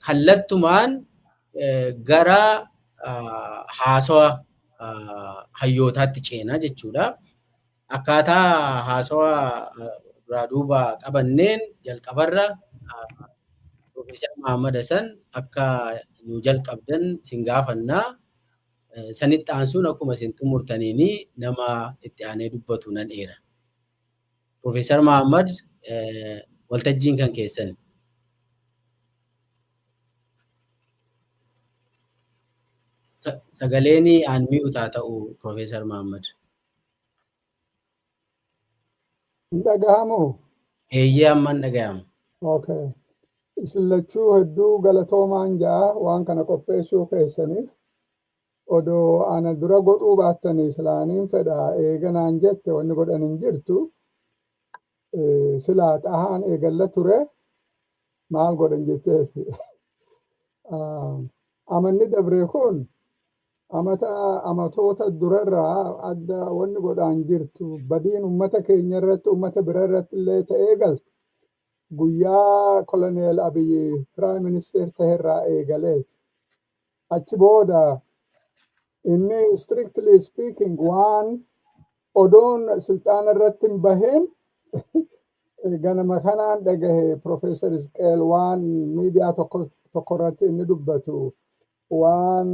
Kallattumaan gara haasawa hayyootaatti ceenaa jechuudha. Akkaataa haasawa duraa duuba qabanneen jalqabarra Profeesar Mahammad Hasan akka nu jalqabdan isin gaafannaa. Sanitti aansuun akkuma isin xumurtaniini nama itti aanee dubbatu nan eera. Profeesar Mahammad, waltajjiin kan keessan. Sagaleen aan mi'uutaa ta'u, Profeesar Mahammad. Hin dhagahamu? Eeyyee, amman dhagahama. Okay. Isin lachuu hedduu galatoomaan ja'a waan kana qopheessuu keessaniif. Odoo ana dura godhuu baattanii silaaniin fedha, eeganaan jette wanni godhan hin jirtu. Silaa xahaan eegalla ture, maal godhan jetteeti. Amanni dabre kun amata amatoota durarraa adda wanni godhaan jirtu, badiin ummata keenya irratti, ummata bira irratti illee ta'ee galte. Guyyaa Koloneel Abiyyi Prime Minister ta'erraa eegaleeti. Achi booda inni, strictly speaking, waan odoon silxaana irratti hin bahin ganama kanaan dhagahe, Profeesar Isqeel waan miidiyaa tokko tokko irratti inni dubbatu, waan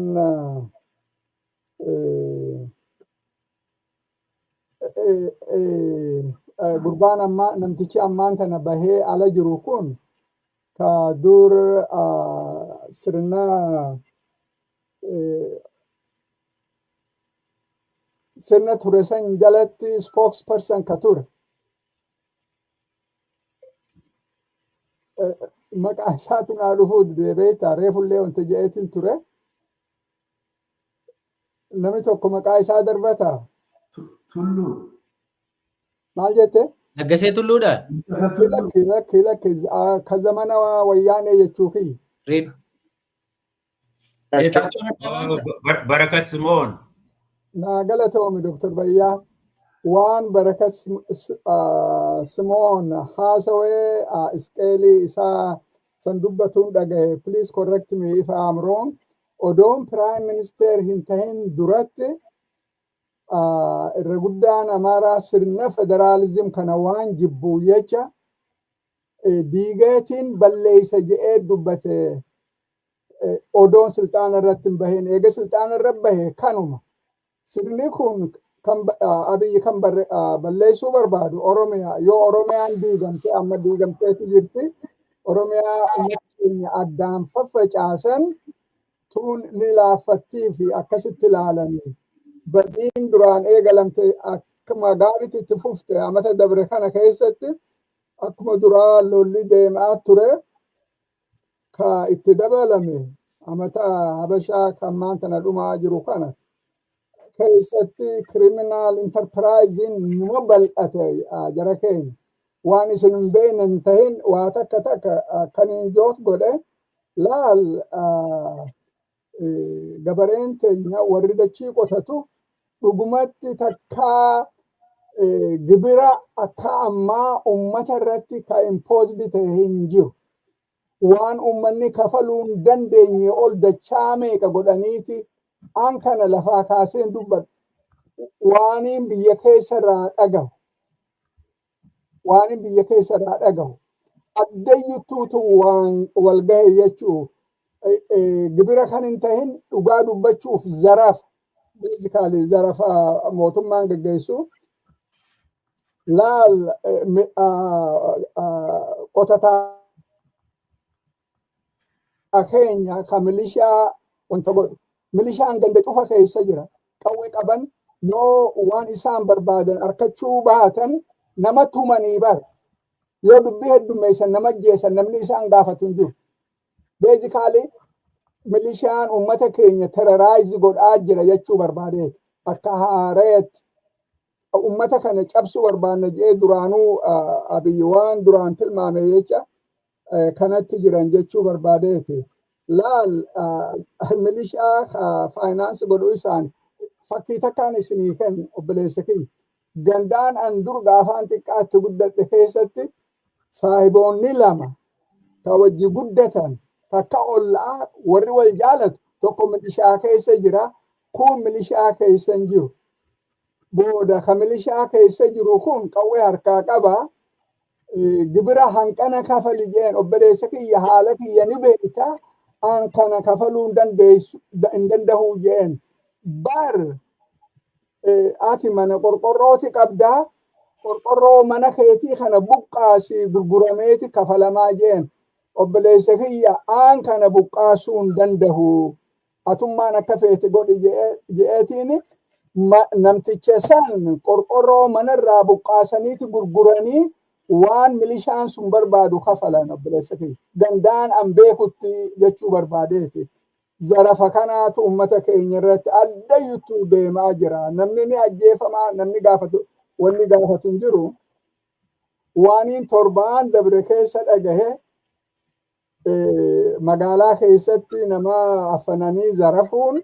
gurbaan ammaa, namtichi ammaan tana bahee ala jiru kun, ka dur sirna ture san jalatti spokesperson ka ture. Maqaa isaatu naa dhufuu didee, beektaa, reefullee wanta jedheetiin ture. Namni tokko maqaa isaa darbata. Tulluu. Maal jette? Laggasee Tulluudha? Lakki, lakki, lakki, ka zamana Wayyaanee jechuu kiyya. Reed. Barakat Simoon. Naa galatoomi, Dr. Bayyaa. Waan Barakat Simoon haasawee Isqeelii isaa san dubbatuun dhagahe. Please correct me if I am wrong. Odoon Prime Minister hin tahin duratti irra guddaan Amaaraa sirna federaalism kana waan jibbuu jecha diigeetiin balleeysa je'ee dubbate odoon silxaana irratti hin bahin. Eega silxaana irra bahe kanuma. Sirni kun kan Abiyyi kan balleessuu barbaadu Oromiyaa. Yoo Oromiyaan diigamte, amma diigamteeti jirti. Oromiyaa uummata keenya addaan faffacaasan tun ni laaffattii fi akkasitti ilaalanii. Badiin duraan eegalamte akkuma gaariitti itti fufte. Amata dabre kana keessatti akkuma duraa lolli deemaa ture, ka itti dabalame amata Habashaa kan maan tana dhumaa jiru kana keessatti criminal enterprise numa bal'ate. Jara keenya, waan isin hin beekne hin tahin, waa takka takka kan hin joot godhe laal. Gabareen teenya warri dachii qotatu dhugumatti takkaa gibira akka ammaa ummata irratti ka imposed ta'e hin jiru. Waan ummanni kafaluu hin dandeenye ol dachaa meeqa godhaniiti an kana lafaa kaaseen dubbadhu. Waaniin biyya keessa irraa dhagahu. Waaniin biyya keessa irraa dhagahu. Addayyuttuutu waan wal gahe jechuu, gibira kan hin tahin, dhugaa dubbachuuf zarafa. Basically zarafa mootummaan geggeessu. Laal, qotataa keenya ka milishaa wanta godhu. Milishaan ganda cufa keessa jira. Qawwee qaban, yoo waan isaan barbaadan arkachuu baatan nama tumanii bara. Yoo dubbii heddummeessan nama ajjeesan, namni isaan gaafatu hin jiru. Basically milishaan uummata keenya terrorize godhaa jira jechuu barbaadeeti. Akka haareetti uummata kana cabsuu barbaanna jedhee duraanuu Abiyyi waan duraan tilmaame jecha kanatti jiran jechuu barbaadeeti. Laal, milishaa finance godhuu isaan fakkii takkaan isinii kennu, obboleessa kiyya. Gandaan an dur gaafaan xiqqaatti guddadhe keessatti saahiboonni lama ka wajji guddatan ka Takka ollaa warri wal jaalatu tokko milishaa keessa jira, kun milishaa keessa hin jiru. Booda ka milishaa keessa jiru kun qawwee harkaa qaba. Gibira hanqana kafali jeen, obboleessa kiyya, haala kiyya ni beekta, an kana kafaluu hin danda'u jeen. Bar ati mana qorqorrooti qabdaa, qorqorroo mana keetii kana buqqaasii gurgurameeti kafalamaa jeen. Obboleessa kiyya, aan kana buqqaasuu hin danda'u. Atummaan akka feete godhi je'eetiin namticha san qorqorroo manarraa buqqaasaniiti gurguranii waan milishaan sun barbaadu kafalan, obboleessa kiyya. Gandaan an beekutti jechuu barbaadeeti. Zarafa kanaatu ummata keenya irratti addayyutu deemaa jira. Namni ni ajjeefamaa, namni gaafatu, wanni gaafatu hin jiru. Waaniin torbaan dabre keessa dhagahe, magaalaa keessatti nama afananii zarafuun,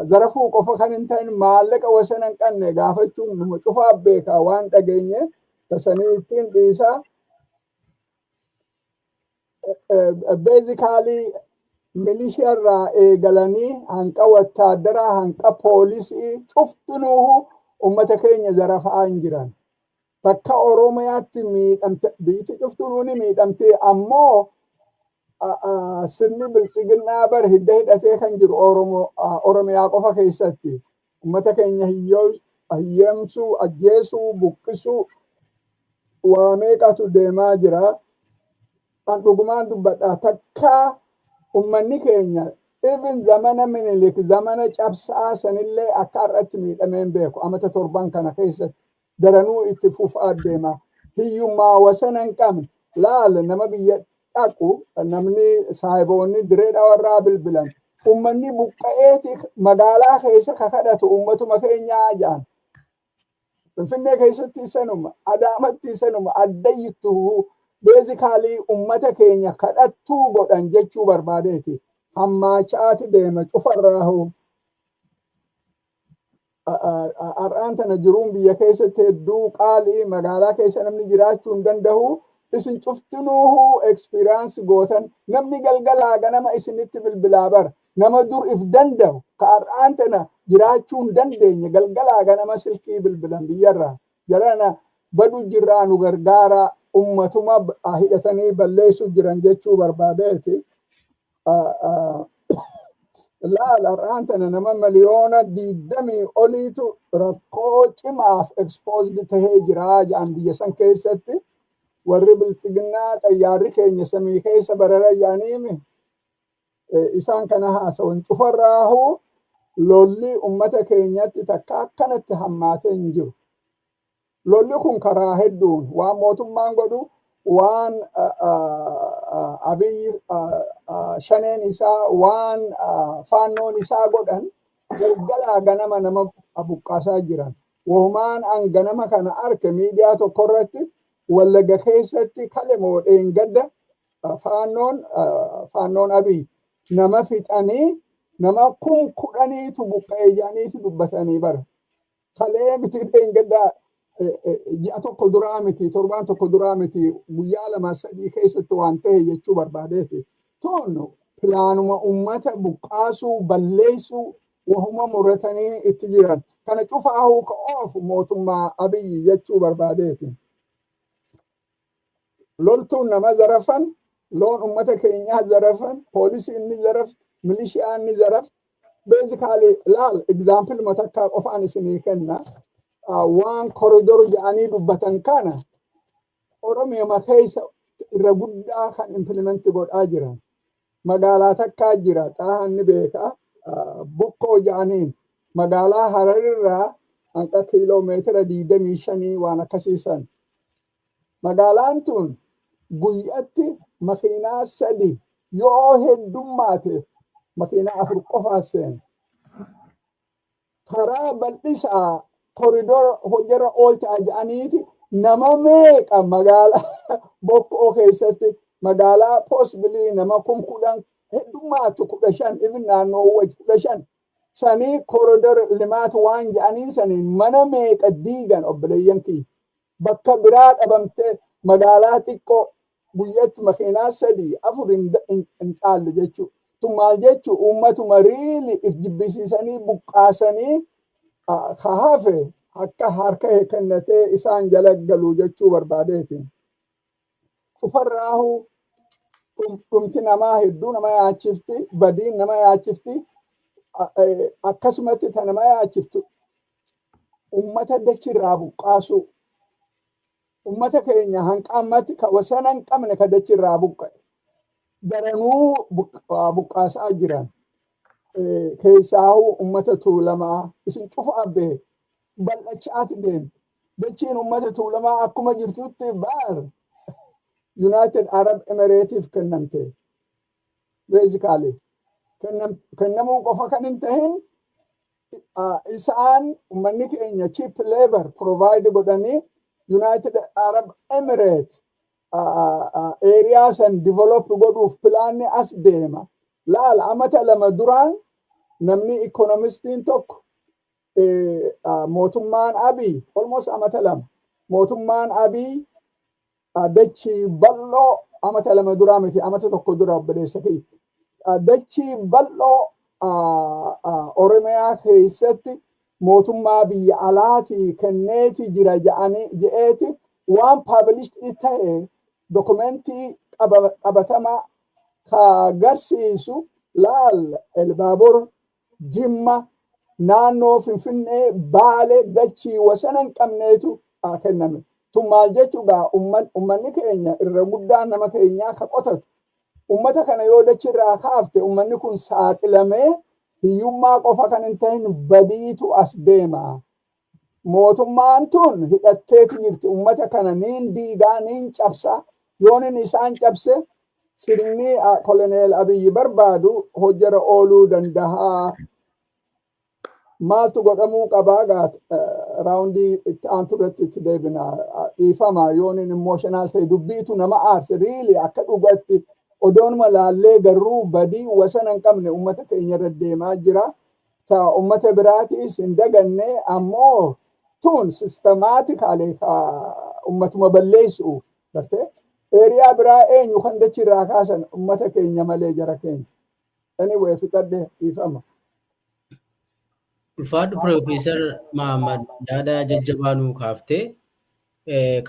zarafuu qofa kan hin ta'in maallaqa wasana hin qabne gaafachuun numa cufaa beekaa waan dhageenye tasanii ittiin dhiisaa. Basically milishiyaarraa eegalanii hanqa wattaadaraa, hanqa poolisii, cuftinuuhu ummata keenya zarafaa hin jiran. Takka Oromiyaatti miidhamte, biyyi cuftinuu ni miidhamte, ammoo sirni biltsiginnaa bar hidda hidhatee kan jiru Oromiyaa qofa keessatti ummata keenya hiyyeemsuu, ajjeesuu, buqqisuu waa meeqatu deemaa jira. An dhugumaan dubbadha, takka ummanni keenya even zamana Minilik, zamana cabsaa sanillee akka har'atti miidhamee hin beeku. Amata 7n kana keessatti daranuu itti fufaa deema. Hiyyummaa wasana hin qabne laala, nama biyya dhaqu, namni saahiboonni diree dhawarraa bilbilan, ummanni buqqa'eeti magaalaa keessa ka kadhatu ummatuma keenyaa jedhan. Finfinnee keessatti isanuma, Adaamatti isanuma, addayyittuu basically ummata keenya kadhattuu godhan jechuu barbaadeeti. Hammaachaati deema cufarraahu. Har'aan tana jiruun biyya keessatti hedduu qaalii, magaalaa keessa namni jiraachuu hin danda'u. Isin cuftinuuhu experience gootan, namni galgalaa ganama isinitti bilbilaa bara. Nama dur if danda'u ka har'aan tana jiraachuu hin dandeenye galgalaa ganama silkii bilbilan biyyarraa. Jarana badu jirraa, nu gargaara, ummatuma hidhatanii balleessuu jiran jechuu barbaadeeti. Laal, har'aan tana nama 20 miliyoona oliitu rakkoo cimaaf exposed tahee jira jedhan biyya san keessatti. Warri biltsiginnaa xayyaarri keenya samii keessa barara jedhaniimi isaan kana haasawan. Cufarraahu lolli ummata keenyatti takka akkanatti hammaatee hin jiru. Lolli kun karaa hedduun waan mootummaan godhu, waan Abiyyi shaneen isaa, waan faannoon isaa godhan, galgalaa ganama nama buqqaasaa jiran. Wahumaan an ganama kana arke miidiyaa tokko irratti, Wallaga keessatti kale moodheen gadda faannoon Abiy nama fixanii nama 10,000tu buqqa'ee jedhaniitu dubbatanii bara. Kalee miti, dheengaddaa, ji'a tokko duraa miti, torbaan tokko duraa miti, guyyaa 2 3 keessatti waan ta'e jechuu barbaadeeti. Tun pilaanuma ummata buqqaasuu, balleessuu wahuma muratanii itti jiran. Kana cufaahuu ka oofu mootummaa Abiyyi jechuu barbaadeeti. Loltuun nama zarafan, loon ummata keenyaa zarafan, poolisiin ni zarafti, milishiyaa ni zarafti. Basically laal, example matakkaa qofaan isinii kenna. Waan corridor jedhanii dubbatan kana Oromiyaa keessa irra guddaa kan implement godhaa jiran. Magaalaa takkaa jira, xaahan ni beeka, Bokkoo jedhaniin, magaalaa Hararirraa hanqa kiiloomeetira 25 waan akkasiisan. Magaalaan tun guyyatti makiinaa sadi, yoo heddummaate makiinaa afur qofaa seena. Karaa bal'isaa corridor hojirra oolchaa jedhaniiti nama meeqa magaalaa Bokkoo keessatti, magaalaa possibly nama 10,000, heddummaatu 15, even naannoo waj 15 sanii, corridor limaatu waan jedhaniin sanii mana meeqa diigan, obboleeyyan kiyya? Bakka biraa dhabamtee magaalaa xiqqoo Guyyatti makiinaa 3 4 hin caalle jechuudha. Tun maal jechuu uummatuma really if jibbisiisanii buqqaasanii ka hafe akka harka kennatee isaan jala galu jechuu barbaadeeti. Cufarraahu dhumti namaa hedduu nama yaachifti, badiin nama yaachifti, akkasumatti ta nama yaachiftu ummata dachirraa buqqaasu. Ummata keenya hanqa ammatti ka wasana hin qabne ka dachirraa buqqa'e. Daranuu buqqaasaa jiran. Keessaahuu ummata Tuulamaa isin cufa beeku. Bal'achaati deemte. Dachiin ummata Tuulamaa akkuma jirtutti baar United Arab Emirateef kennamte. Basically. Kennamuu qofa kan hin tahin isaan ummanni keenya cheap labor provide godhanii United Arab Emirates area san develop godhuuf pilaanni as deema. Laal amata 2 duraan namni economistiin tokko mootummaan Abiy almost amata 2 mootummaan Abiy dachii bal'oo amata 2 duraa miti amata 1 dura obboleessa kiyya. Dachii bal'oo Oromiyaa keessatti mootummaa biyya alaatii kenneeti jira jedhanii je'eeti waan published ta'e dokumentii qabatamaa ka garsiisu laal Elbaabur, Jimma, naannoo Finfinnee, Baale dachii wasana hin qabneetu kenname. Tun maal jechuudha ummanni keenya irra guddaan nama keenyaa ka qotatu. Ummata kana yoo dachirraa kaafte ummanni kun saaxilamee hiyyummaa qofa kan hin ta'in badiitu as deema. Mootummaan tun hidhatteeti jirti. Ummata kana niin diigaa niin cabsa. Yoon inni isaan cabse sirni koloneel Abiyyi barbaadu hojjara ooluu danda'a. Maaltu godhamuu qabaa gaat raawundii itti aantu irratti itti deebina. Dhiifama yoon inni emotional ta'e dubbiitu nama aarse really akka dhugatti odoonuma laallee garuu badii wasana hin qabne ummata keenya irra deemaa jira. Ta ummata biraatiis hin daganne ammoo tun systematically ummatuma balleessuuf gartee area biraa eenyu kan dachirraa kaasan ummata keenya malee jara keenya. Anyway fixadhe dhiifama. Ulfaadhu Piroofeesar Mahammad yaada jajjabaa nuu kaaftee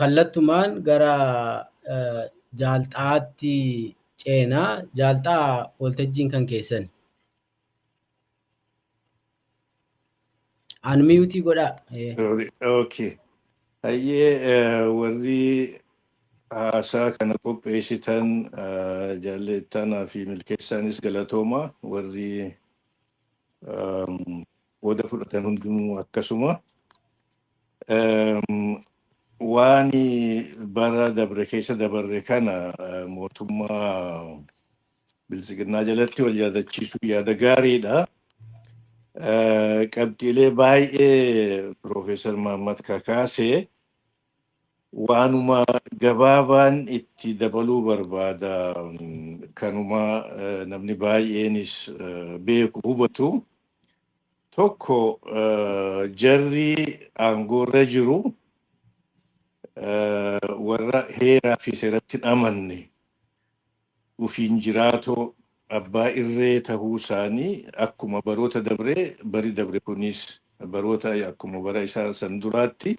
kallattumaan gara Jaalxaatti ceenaa. Jaalxaa waltajjiin kan keessan. Unmute godhaa. Okay. Hayyee warri haasaa kana qopheessitan jaallattanaa fi milkeessaanis galatooma. Warri qooda fudhatan hundinuu akkasuma. Waan bara dabre keessa dabarre kana mootummaa bilisiginnaa jalatti wal yaadachiisuu yaada gaariidha. Qabxiilee baay'ee Piroofeesar Mahammad kakaasee waanuma gabaabaan itti dabaluu barbaada. Kanuma namni baay'eenis beeku hubatu. Tokko jarri aangoorra jiru warra heeraa fi seeratti hin amanne ufiin jiraatoo abbaa irree tahuu isaanii akkuma baroota dabree bari dabre kunis baroota akkuma bara isaa san duraatti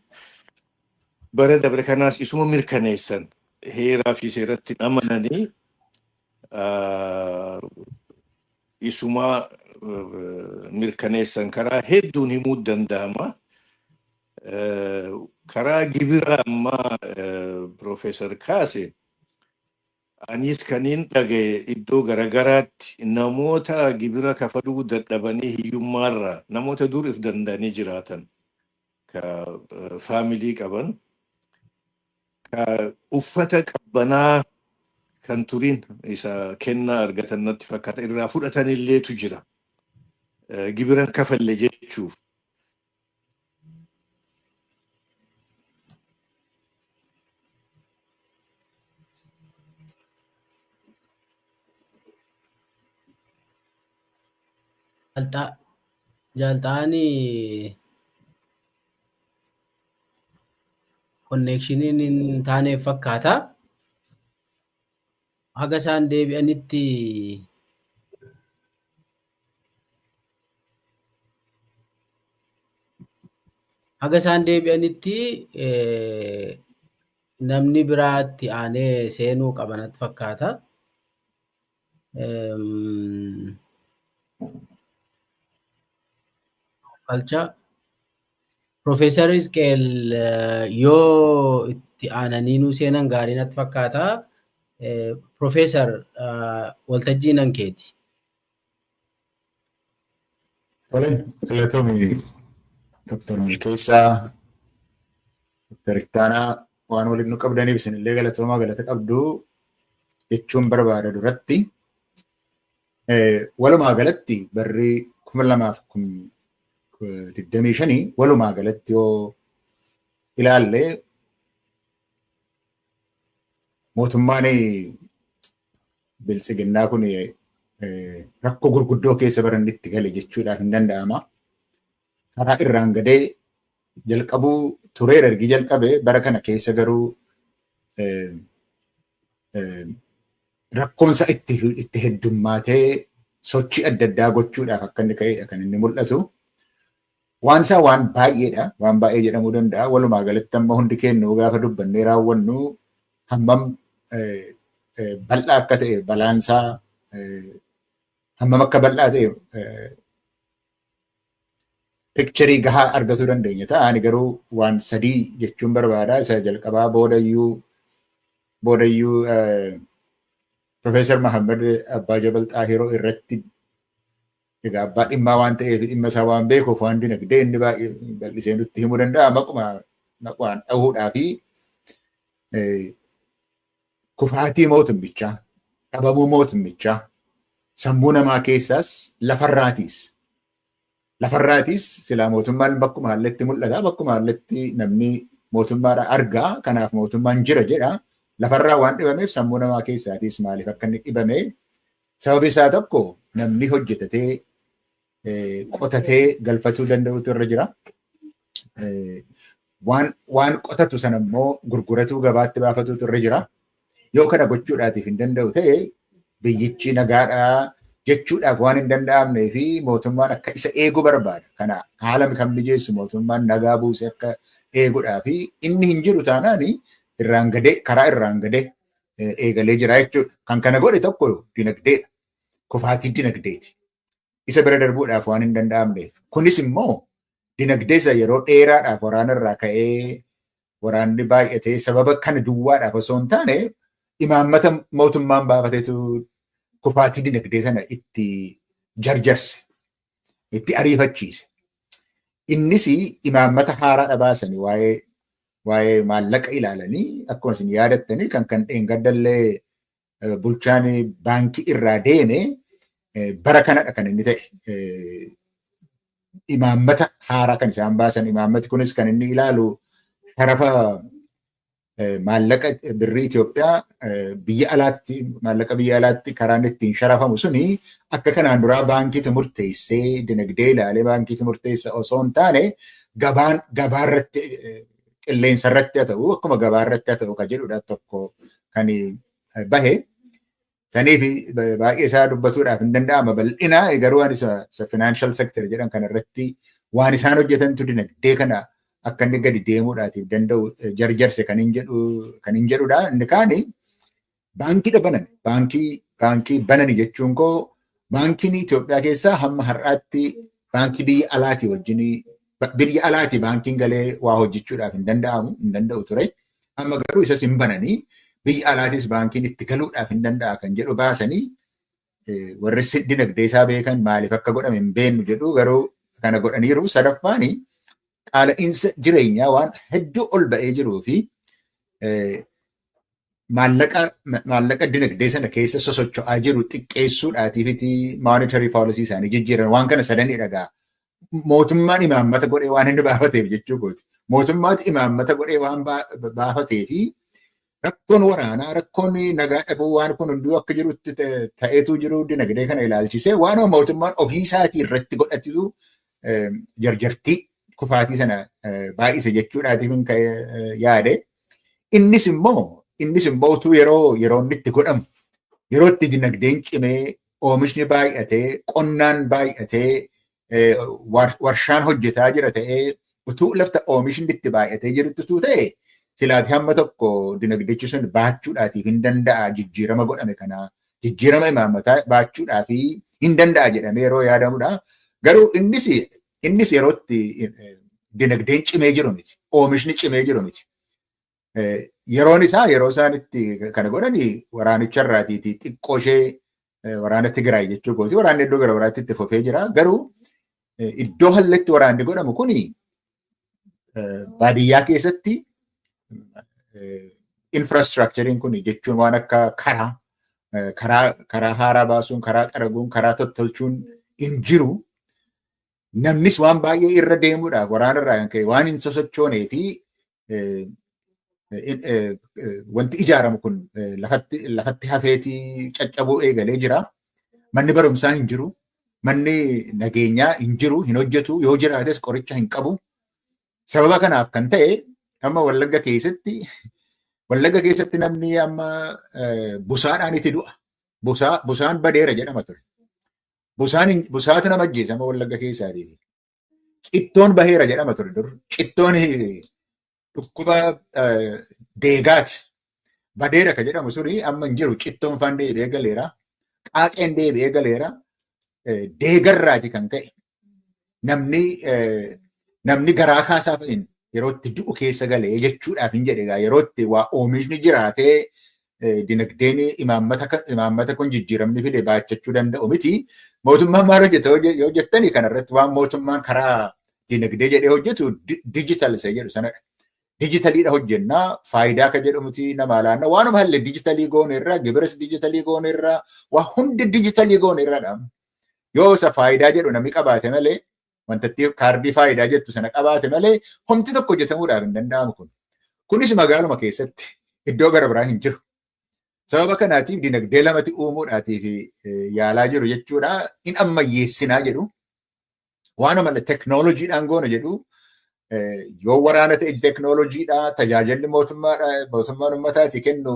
bara dabre kanaas isuma mirkaneessan heeraa fi seeratti hin amananii isuma mirkaneessan karaa hedduun himuu danda'ama. Karaa gibira ammaa Piroofeesar kaase anis kaniin dhagaye iddoo garagaraatti namoota gibira kafaluu dadhabanii hiyyummaarraa namoota dur if danda'anii jiraatan ka faamilii qaban ka uffata qabbanaa kan turin isa kennaa argatan natti fakkaata irraa fudhatanilleetu jira. Gibira kafalle jechuuf. Jaalxaan connectioniin hin taaneef fakkaata. Haga isaan deebi'anitti haga isaan deebi'anitti namni biraatti aanee seenuu qaba natti fakkaata. Kalcha Profeesar Isqeel yoo itti aananii nuu seenan gaarii natti fakkaata. Profeesar, waltajjii nan keeti. Tole, galatoomi Dr. Milkeessaa, Dr. Ittaanaa waan waliin nu qabdaniif isinillee galatoomaa galata qabdu jechuun barbaada duratti. Walumaa galatti barri 2025 walumaa galatti yoo ilaalle mootummaan biltsiginnaa kun rakkoo gurguddoo keessa baran itti gale jechuudhaaf hin danda'ama. Karaa irraan gadee jalqabuu tureera ergi jalqabe bara kana keessa garuu rakkoonsa itti heddummaatee sochii adda addaa gochuudhaaf akka inni ka'edha kan inni mul'atu. Waan isaa waan baay'eedha. Waan baay'ee jedhamuu danda'a. Walumaa galatti amma hundi keenya gaafa dubbannee raawwannu hammam bal'aa akka ta'e balaansaa hammam akka bal'aa ta'e pikcharii gahaa argatuu dandeenya ta'a. Ani garuu waan sadii jechuun barbaada. Isa jalqabaa boodayyuu Profeesar Mahammad Abbaa Jabal Xaahiroo irratti egaa abbaa dhimmaa waan ta'eef dhimma isaa waan beekuuf waan dinagdee inni baay'ee bal'isee nutti himuu danda'a. Maqumaan dhahuudhaa fi kufaatii mootummichaa, dhabamuu mootummichaa, sammuu namaa keessaas lafarraatiis. Lafarraatiis silaa mootummaan bakkuma haalletti mul'ata. Bakkuma haalletti namni mootummaadha argaa. Kanaaf mootummaan jira jedha. Lafarraa waan dhibameef sammuu namaa keessaatiis maaliif akka inni dhibame sababi isaa tokko namni hojjetatee qotatee galfatuu danda'utu irra jira. Waan qotatu sana immoo gurguratuu gabaatti baafatutu irra jira. Yoo kana gochuudhaatiif hin danda'u ta'e biyyichi nagaadhaa jechuudhaaf waan hin danda'amnee fi mootummaan akka isa eegu barbaada. Kana haala kan mijeessu mootummaan nagaa buuse akka eeguudhaa fi inni hin jiru taanaan irraan gadee karaa irraan gadee eegalee jira jechuudha. Kan kana godhe tokko dinagdeedha. Kufaatii dinagdeeti. Isa bira darbuudhaaf waan hin danda'amneef. Kunis immoo dinagdee isa yeroo dheeraadhaaf waraana irraa ka'ee waraanni baay'atee sababa kana duwwaadhaaf osoo hin taane imaammata mootummaan baafateetu kufaatii dinagdee sana itti jarjarse, itti ariifachiise. Innis imaammata haaraadha baasanii waa'ee maallaqa ilaalanii akkuma isin yaadattanii kan dheengaddallee bulchaan baankii irraa deeme bara kanadha kan inni ta'e. Imaammata haaraa kan isaan baasan. Imaammati kunis kan inni ilaalu sharafa maallaqa birrii Itoophiyaa biyya alaatti maallaqa biyya alaatti karaan ittiin sharafamu suni akka kanaan duraa baankiitu murteessee dinagdee ilaalee baankiitu murteessa osoo hin taane gabaarratti qilleensa irratti haa ta'u akkuma gabaarratti haa ta'u kan jedhudha tokko kan bahe. Saniif baay'ee isaa dubbatuudhaaf hin danda'ama bal'ina garuu waan isa financial sector jedhan kana irratti waan isaan hojjetantu dinagdee kana akka inni gadi deemuudhaatiif danda'u jarjarse kan hin jedhudha. Inni kaani baankiidha banan. Baankii banani jechuun koo baankiin Itoophiyaa keessaa hamma har'aatti baankii biyya alaatii wajjin biyya alaatii baankiin galee waa hojjechuudhaaf hin danda'amu hin danda'u ture. Amma garuu isas hin bananii biyya alaatis baankiin itti galuudhaaf hin danda'a kan jedhu baasanii warri dinagdee isaa beekan maaliif akka godhame hin beeknu jedhu garuu kana godhaniiru. Sadaffaani qaala'insa jireenyaa waan hedduu ol ba'ee jiruu fi maallaqa dinagdee sana keessa sosocho'aa jiru xiqqeessuudhaatiifiti monetary policy isaanii jijjiiran waan kana sadanii dhagaa. Mootummaan imaammata godhee waan inni baafateef jechuu kooti. Mootummaatu imaammata godhee waan baafatee fi rakkoon waraanaa, rakkoon nagaa dhabuu waan kun hunduu akka jirutti ta'eetu jiru dinagdee kana ilaalchisee waan mootummaan ofii isaatii irratti godhatitu jarjartii kufaatii sana baay'ise jechuudhaatiif hin yaade. Innis immoo utuu yeroo inni itti godhamu Yeroo itti dinagdeen cimee, oomishni baay'atee, qonnaan baay'atee, warshaan hojjetaa jira ta'ee, utuu lafta oomishni itti baay'atee jirutti utuu ta'e, silaati hamma tokko dinagdichi sun baachuudhaatiif hin danda'a jijjiirama godhame kana, jijjiirama imaammataa baachuudhaaf hin danda'a jedhamee yeroo yaadamudha. Garuu innis yeroo itti dinagdeen cimee jiru miti. Oomishni cimee jiru miti. Yeroon isaa yeroo isaan itti kana godhani waraanicha irraatiiti xiqqoo ishee waraana Tigraay jechuu kooti. Waraanni iddoo gara biraatti itti fufee jira. Garuu iddoo hallatti waraanni godhamu kuni baadiyyaa keessatti infrastructuring kun jechuun waan akka karaa haaraa baasuun, karaa xaraguun, karaa tottolchuun hin jiru. Namnis waan baay'ee irra deemuudhaaf waraana irraa kan ka'e waan hin sosochoonee fi wanti ijaaramu kun lafatti hafeetii caccabuu eegalee jira. Manni barumsaa hin jiru. Manni nageenyaa hin jiru, hin hojjetu. Yoo jiraates qoricha hin qabu. Sababa kanaaf kan ta'e amma Wallagga keessatti namni amma busaadhaan itti du'a. Busaan badeera jedhama ture. Busaatu nama ajjeesa amma Wallagga keessaati. Cittoon baheera jedhama ture dur. Cittoon dhukkuba deegaati. Badeera ka jedhamu suni amma hin jiru. Cittoon faan deebi'ee galeera. Qaaqeen deebi'ee galeera. Deegarraati kan ka'e. Namni garaa kaasaa fa'in yeroo itti du'u keessa galee jechuudhaaf hin jedhe. Yeroo itti waa oomishni jiraatee dinagdeen imaammata kun jijjiiramni fide baachachuu danda'u miti. Mootummaan maal hojjeta yoo jettani, kanarratti waan mootummaan karaa dinagdee jedhee hojjetu digital isa jedhu sanadha. Dijitaliidha hojjennaa, faayidaa ka jedhamuti namaa laanna, waanuma hallee dijitalii goone irraa, gibiras dijitalii goone irraa, waa hundi dijitalii goone irraadha. Yoo isa faayidaa jedhu namni qabaate malee, wantatti kaardii faayidaa jettu sana qabaate malee, homti tokko hojjetamuudhaaf hin danda'amu kun. Kunis magaaluma keessatti, iddoo gara biraa hin jiru. Sababa kanaatiif dinagdee lamatti uumuudhaatiif yaalaa jiru jechuudha. In ammayyeessinaa jedhu. Waanuma teknooloojiidhaan goona jedhu. Yoo waraana ta'e teknooloojiidha, tajaajilli mootummaan uummataati kennu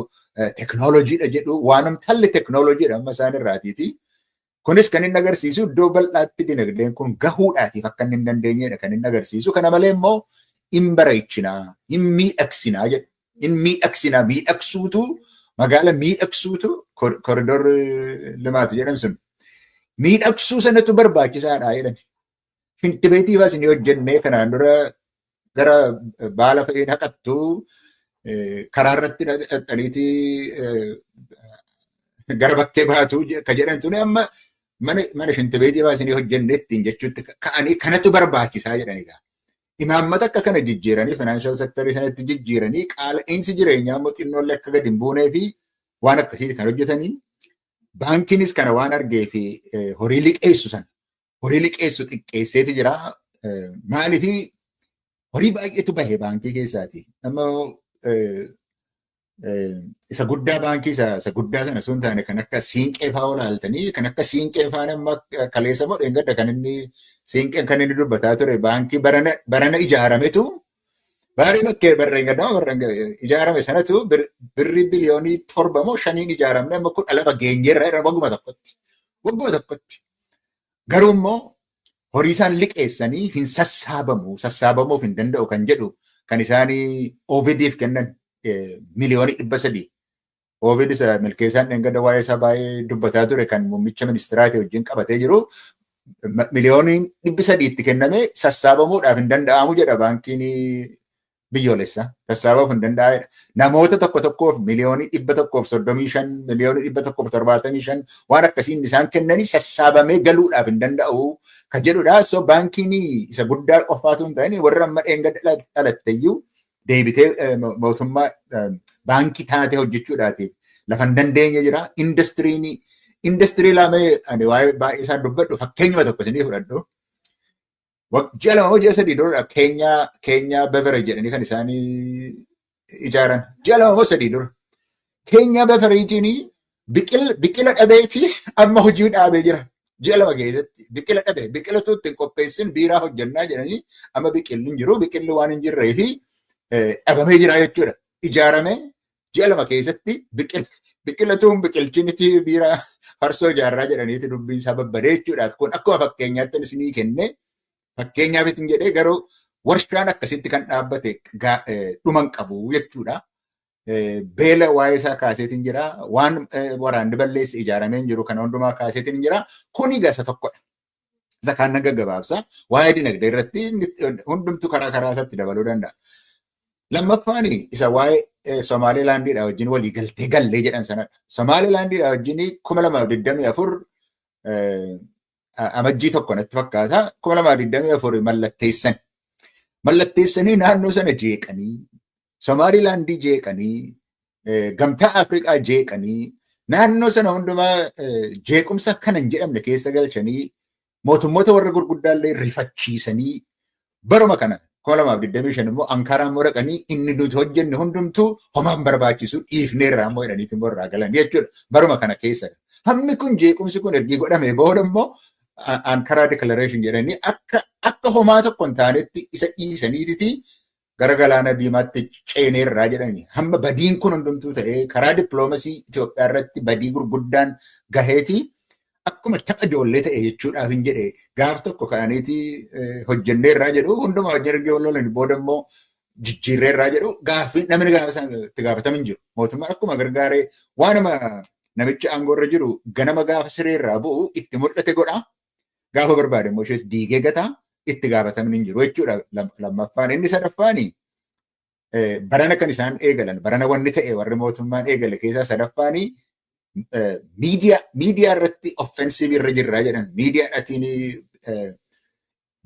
teknooloojiidha jedhu, waanumti halli teknooloojiidha amma isaan irraatiiti. Kunis kan inni agarsiisu iddoo bal'aatti dinagdeen kun gahuudhaatiif akka inni hin dandeenyedha kan inni agarsiisu. Kana malee immoo hin bareechinaa, hin miidhagsinaa jedhu. Hin miidhagsinaa, miidhagsuutu, magaala miidhagsuutu, corridor limaatu jedhan sun. Miidhagsuu sanatu barbaachisaadha jedhan. Shintibeetii faas ni hojjennee, kanaan dura gara baala fe'een haqattu, karaa irratti dhaxxaniitii gara bakkee baatu ka jedhan tuni, amma mana shintibeetii faas ni hojjenne ittiin jechuutti ka'anii kanatu barbaachisaa jedhaniidha. Imaammata akka kana jijjiiranii, financial sectorii sanatti jijjiiranii, qaala'insi jireenyaa immoo xinnoollee akka gadi hin buunee fi waan akkasii kan hojjetanii, baankiinis kana waan argee fi horii liqeessu sana horii liqeessu xiqqeesseeti jira. Maaliif horii baay'eetu bahe baankii keessaati. Amma isa guddaa, baankii isa guddaa sana sun taane, kan akka siinqee fa'aa olaaltanii, kan akka siinqee fa'aa amma kaleessa moo dheengadda kan inni siinqeen kan inni dubbataa ture, baankii barana ijaarametu baarii bakkee barreen gaddaa ijaarame sanatu birrii biliyoonii 7 moo 5n ijaaramne, amma 12 geenyeerra jedhan wagguma tokkotti. Wagguma tokkotti. Garuu immoo horii isaan liqeessanii hin sassaabamu, sassaabamuuf hin danda'u kan jedhu, kan isaanii OVD'f kennan miliyoonii 300. OVD isa Milkeessaan dheengadda waa'ee isaa baay'ee dubbataa ture, kan muummicha ministiraati wajjin qabatee jiru, miliyoonii 300 itti kenname sassaabamuudhaaf hin danda'amu jedha baankiin biyyoolessaa. Sassaabamuuf hin danda'amedha. Namoota tokko tokkoof miliyoonii 135, miliyoonii 175 waan akkasiin isaan kennanii sassaabamee galuudhaaf hin danda'u kan jedhudha. So baankiin isa guddaa qofaatu hin ta'in, warra amma dheengadda dhalatte iyyuu deebitee mootummaa baankii taatee hojjechuudhaatiif lafa hin dandeenye jira. Indastiriin indastirii lamee ani waa'ee baay'ee isaan dubbadhu fakkeenyuma tokko isinii fudhadhu. Ji'a 2 moo ji'a 3 dura Keenyaa Beverage jedhanii kan isaanii ijaaran. Ji'a 2 moo 3 dura. Keenyaa Beverage'n biqila dhabeeti amma hojii dhaabee jira. Ji'a 2 keessatti biqila dhabe, biqilatu ittiin qopheessin biiraa hojjannaa jedhanii, amma biqilli hin jiru, biqilli waan hin jirree fi dhabamee jira jechuudha. Ijaaramee Ji'a 2 keessatti biqilatuun biqilchiniti biiraa farsoo ijaarraa jedhaniiti dubbiin isaa babbadee jechuudhaaf. Kun akkuma fakkeenyaatti isinii kenne, fakkeenyaaf ittiin jedhee, garuu warshaan akkasitti kan dhaabbate dhuman qabu jechuudha. Beela waa'ee isaa kaaseetiin jira. Waan waraanni balleesse ijaaramee jiru kana hundumaa kaaseetiin jira. Kuni gasa tokkodha. Isa kaan nan gaggabaabsa. Waa'ee dinagdee irratti hundumtu karaa karaa isaatti dabaluu danda'a. Lammaffaan isa waa'ee Somaalilaandiidha wajjin walii galtee gallee jedhan sanadha. Somaalilaandiidha wajjin 2024 Amajjii 1 natti fakkaata. 2024 mallatteessan. Mallatteessanii naannoo sana jeeqanii, Somaalilaandii jeeqanii, Gamtaa Afrikaa jeeqanii, naannoo sana hundumaa jeequmsa kana hin jedhamne keessa galchanii, mootummoota warra gurguddaallee rifachiisanii, baruma kana 2025 immoo Ankaraa immoo dhaqanii inni nuti hojjenne hundumtuu homaan barbaachisu dhiifneerraa immoo jedhaniitu immoo irraa galan jechuudha. Baruma kana keessa. Hammi kun jeequmsi kun ergi godhame booda immoo Ankaraa Declaration jedhanii akka homaa tokko hin taanetti isa dhiisaniititi gara galaana diimaatti ceeneerraa jedhanii. Hamma badiin kun hundumtuu ta'ee karaa dippiloomasii Itoophiyaa irratti badii gurguddaan gaheeti akkuma tapha ijoollee ta'e jechuudhaaf hin jedhe. Gaaf tokko ka'aniiti hojjenneerraa jedhu, hundumaa hojii erga lolan booda immoo jijjiirreerraa jedhu. Gaaffii namni gaafa isaan itti gaafatamu hin jiru. Mootummaan akkuma gargaaree waanuma namicha aangoo irra jiru ganama gaafa sireerraa bu'u itti mul'ate godha. Gaafa barbaade immoo ishees diigee gataa, itti gaafatamni hin jiru jechuudha lammaffaan. Inni sadaffaani barana kan isaan eegalan, barana wanni ta'e warri mootummaan eegale keessaa sadaffaani miidiyaa irratti offensive irra jirraa jedhan. Miidiyaadhaatiin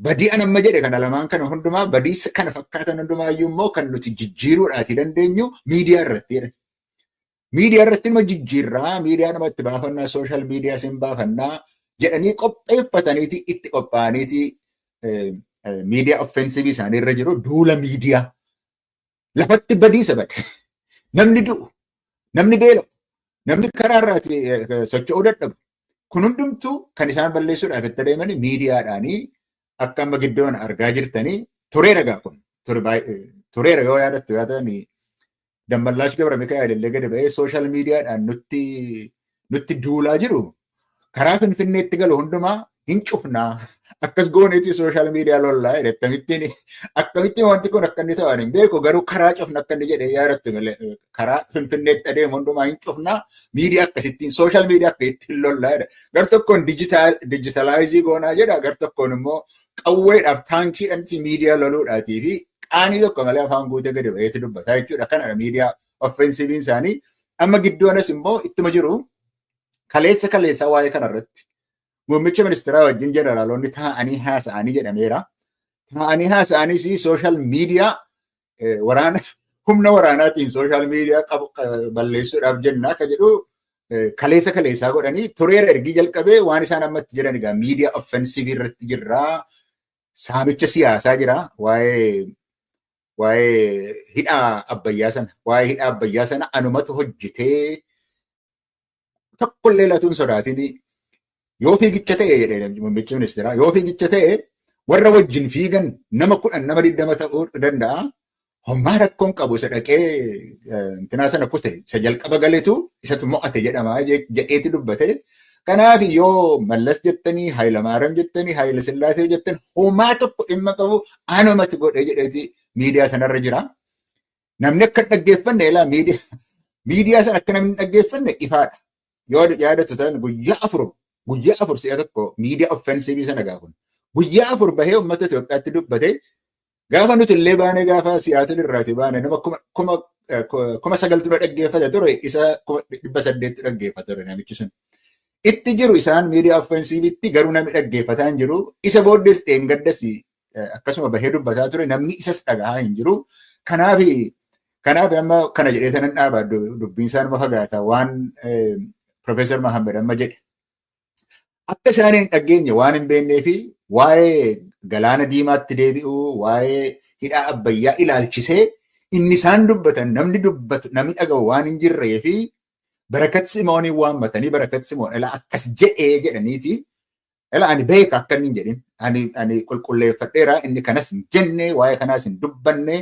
badii an amma jedhe kana lamaan kana hundumaa, badii kana fakkaatan hundumaayyuu immoo kan nuti jijjiiruudhaatii dandeenyu miidiyaa irratti jedhan. Miidiyaa irratti immoo jijjiirraa, miidiyaa namatti baafannaa, social media sin baafannaa jedhanii qopheeffataniiti itti qophaa'aniiti miidiyaa offensive isaanii irra jiru, duula miidiyaa. Lafatti badiisa bade. Namni du'u, namni beela'u, namni karaa irraati socho'uu dadhabu. Kun hundumtuu kan isaan balleessuudhaaf itti adeemanii miidiyaadhaanii akka amma giddoon argaa jirtanii tureera gaa kun. Tureera yoo yaadattu yoo ta'an, Dammallaash Gabra Mikaa'el illee gadi ba'ee social miidiyaadhaan nutti duulaa jiru. Karaa Finfinneetti galu hundumaa hin cufnaa. Akkas gooneeti social media lollaa jedhe. Akkamittiin wanti kun akka inni ta'an hin beeku, garuu karaa cufna akka inni jedhe yaadattu malee, karaa Finfinneetti adeemu hundumaa hin cufnaa, miidiyaa akkasittiin, social media akka ittiin lollaa jedha. Gar tokkoon digitalize goonaa jedha, gar tokkoon immoo qawweedhaaf taankiidhaan miidiyaa loluudhaatii fi qaanii tokko malee afaan guutee gadi ba'eeti dubbataa jechuudha. Kanadha miidiyaa offensiiviin isaanii. Amma gidduu immoo ittuma jiru, kaleessa kaleessaa waa'ee kanarratti muummicha ministeeraa wajjin jeneraalonni taa'anii haasa'anii jedhameera. Taa'anii haasa'aniis social media waraana humna waraanaatiin social media balleessuudhaaf jenna akka jedhu kaleessa kaleessaa godhanii tureera. Ergii jalqabee waan isaan ammatti jiran egaa miidiyaa offensive irratti jirraa, saamicha siyaasaa jira. Waa'ee hidhaa Abbayyaa sana, waa'ee hidhaa Abbayyaa sana anumatu hojjetee, tokkollee latuun sodaatiin, yoo fiigicha ta'e jedhee muummichi ministeeraa, yoo fiigicha ta'e warra wajjin fiigan nama 10, nama 20 ta'uu danda'a. Hommaa rakkoon qabu, isa dhaqee intinaa sana kute, isa jalqaba galetu isatu mo'ate jedhama jedheeti dubbate. Kanaaf yoo Mallas jettanii, Hayilamaariyaam jettanii, Hayila Sillaasee jettan, homaa tokko dhimma qabu, anumatu godhe jedheeti miidiyaa sanarra jira. Namni akka hin dhaggeeffanne ilaa miidiyaa sana akka namni hin dhaggeeffanne ifaadha. Yoo yaadattu ta'an, guyyaa 4 si'a tokko miidiyaa offensive sana gaafun. Guyyaa 4 bahee uummata Itoophiyaatti dubbate. Gaafa nuti illee baanee, gaafa Siyaatil irraati baane, nama 9,000tu dhaggeeffata ture, isa 800tu dhaggeeffata ture namichi sun. Itti jiru isaan miidiyaa offensiivitti, garuu namni dhaggeeffataa hin jiru. Isa booddees dheengaddas akkasuma bahee dubbataa ture, namni isas dhagahaa hin jiru. Kanaaf amma kana jedhee tanan dhaaba, dubbiin isaa nama fagaata waan Profeesar Mahammed amma jedhe. Akka isaan hin dhageenye waan hin beeknee fi waa'ee galaana diimaatti deebi'uu, waa'ee hidhaa Abbayyaa ilaalchisee inni isaan dubbatan namni dubbatu, namni dhaga'u waan hin jirree fi Barakat Simoonii waammatanii, Barakat Simoon ilaa akkas jedhee jedhaniiti. Ilaa ani beeka akka inni hin jedhin, ani qulqulleeffadheera, inni kanas hin jenne, waa'ee kanaas hin dubbanne.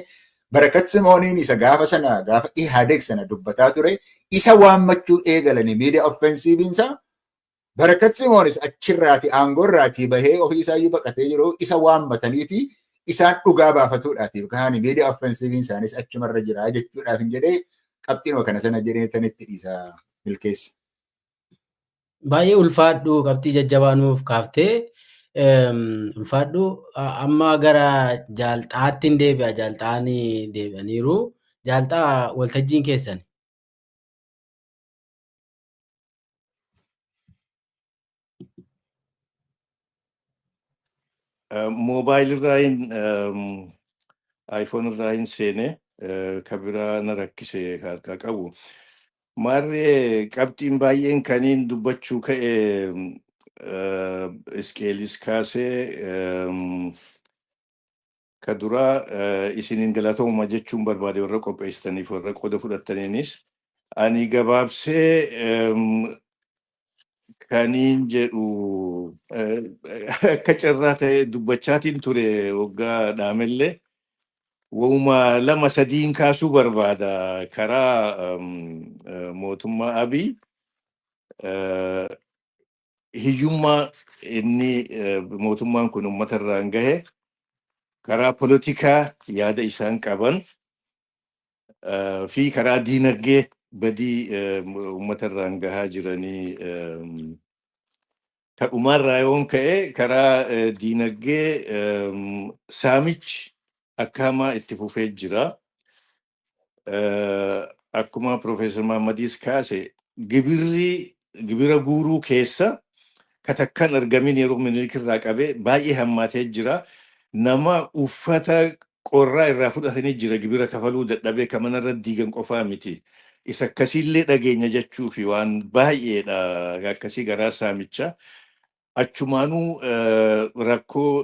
Barakat Simooniin isa gaafa sana gaafa Ihaadeeg sana dubbataa ture isa waammachuu eegalanii miidiyaa offensiiviinsa. Barakat Simoonis achirraati aangoorraatii bahee ofii isaayyuu baqatee jiru isa waammataniiti isaan dhugaa baafatuudhaatiif kaanii miidiyaa offensiiviin isaanis achumarra jira jechuudhaaf hin jedhee qabxiinuma kana sana jedhee tanitti dhiisa milkeessa. Baay'ee ulfaadhu, qabxii jajjabaa nuuf kaaftee ulfaadhu. Amma gara jaalxaatti hin deebi'a. Jaalxaan deebi'aniiru. Jaalxaa, waltajjiin keessan. Moobaayil irraa hin iPhone irraa hin seene, ka biraa na rakkise harkaa qabu. Maarree, qabxiin baay'een kaniin dubbachuu ka'e Isqeelis kaasee, ka duraa isiniin galatooma jechuun barbaade warra qopheessitaniif, warra qooda fudhattaniinis. Ani gabaabsee kaniin jedhu, akka carraa ta'e dubbachaatiin ture waggaa dhaamellee wauma lama sadiin kaasuu barbaada. Karaa mootummaa Abiy, hiyyummaa inni mootummaan kun uummata irraan gahe, karaa polotikaa yaada isaan qaban fi karaa diinagdee badii uummata irraan gahaa jiranii. Kadhumaarraa yoon ka'e, karaa diinagdee saamichi akka hamaa itti fufee jira. Akkuma Profeesar Mahammadiis kaase, gibirri gibira guuruu keessa katakkaan argamin yeroo Minilik irraa qabee baay'ee hammaatee jira. Nama uffata qorraa irraa fudhatanii jira, gibira kafaluu dadhabee kan manarra diigan qofaa miti. Isa akkasiillee dhageenya jechuu fi waan baay'eedha akkasii garaa saamichaa. Achumaanuu rakkoo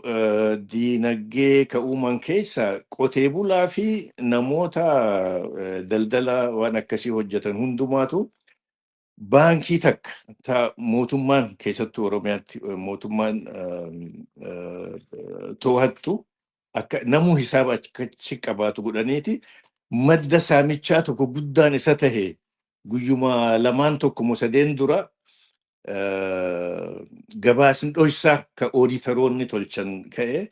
diinagdee ka uuman keessa qotee bulaa fi namoota daldala waan akkasii hojjetan hundumaatu baankii takka ta mootummaan, keessattuu Oromiyaatti mootummaan to'attu, akka namuu hisaaba achi qabaatu godhaniiti madda saamichaa tokko guddaan isa tahe. Guyyuma lamaan tokko moo sadeen dura gabaasni dhoysaa ka ooditaroonni tolchan ka'e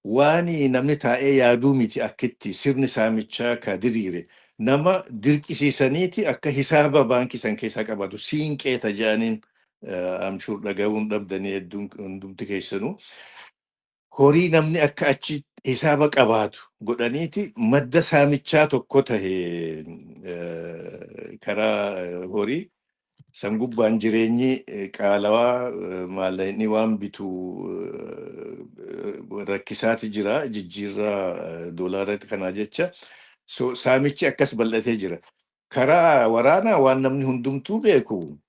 waan namni taa'ee yaaduu miti. Akkitti sirni saamichaa ka diriire, nama dirqisiisaniiti akka hisaaba baankii san keessaa qabaatu, siinqeeta jedhaniin amshuur dhaga'uun dhabdanii hedduun hundumti keessanuu. Horii namni akka achi hisaaba qabaatu godhaniiti madda saamichaa tokko tahe karaa horii. San gubbaan jireenyi qaalawaa, maallaqni waan bitu rakkisaati jira jijjiirraa doolaara kanaa jecha. So saamichi akkas bal'atee jira. Karaa waraanaa waan namni hundumtuu beeku,